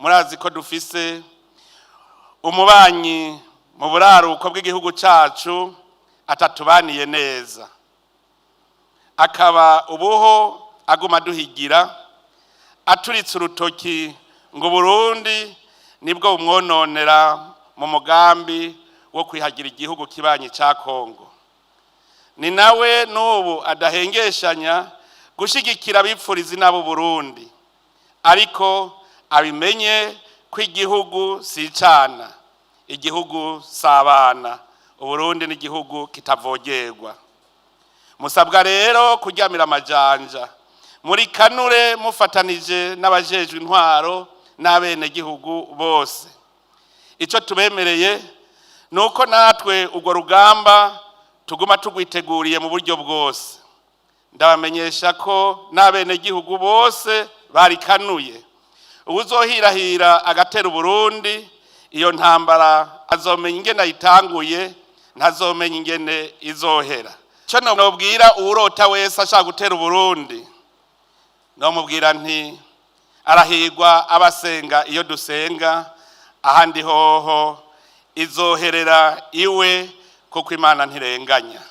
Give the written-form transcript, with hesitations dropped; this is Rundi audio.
Murazi ko dufise umubanyi mu buraruko bw'igihugu cacu atatubaniye neza, akaba ubuho aguma aduhigira aturitse urutoki ngo Burundi nibwo bumwononera mu mugambi wo kwihagira igihugu kibanyi ca Kongo. Ni nawe n'ubu adahengeshanya gushigikira abipfuriza inabo Burundi, ariko abimenye ko igihugu si icana, igihugu si abana. Uburundi ni igihugu kitavogerwa. Musabwa rero kuryamira amajanja muri kanure, mufatanije n'abajejwe intwaro n'abenegihugu bose. Icyo tubemereye ni uko natwe urwo rugamba tuguma tugwiteguriye mu buryo bwose. Ndabamenyesha ko n'abenegihugu bose barikanuye. Uwuzohirahira agatera Uburundi, iyo ntambara azomenya ingene ayitanguye, ntazomenya ingene izohera. Icyo nobwira uwurota wese ashaka gutera Uburundi, nomubwira nti: arahigwa abasenga iyo dusenga, ahandi hoho izoherera iwe, kuko Imana ntirenganya.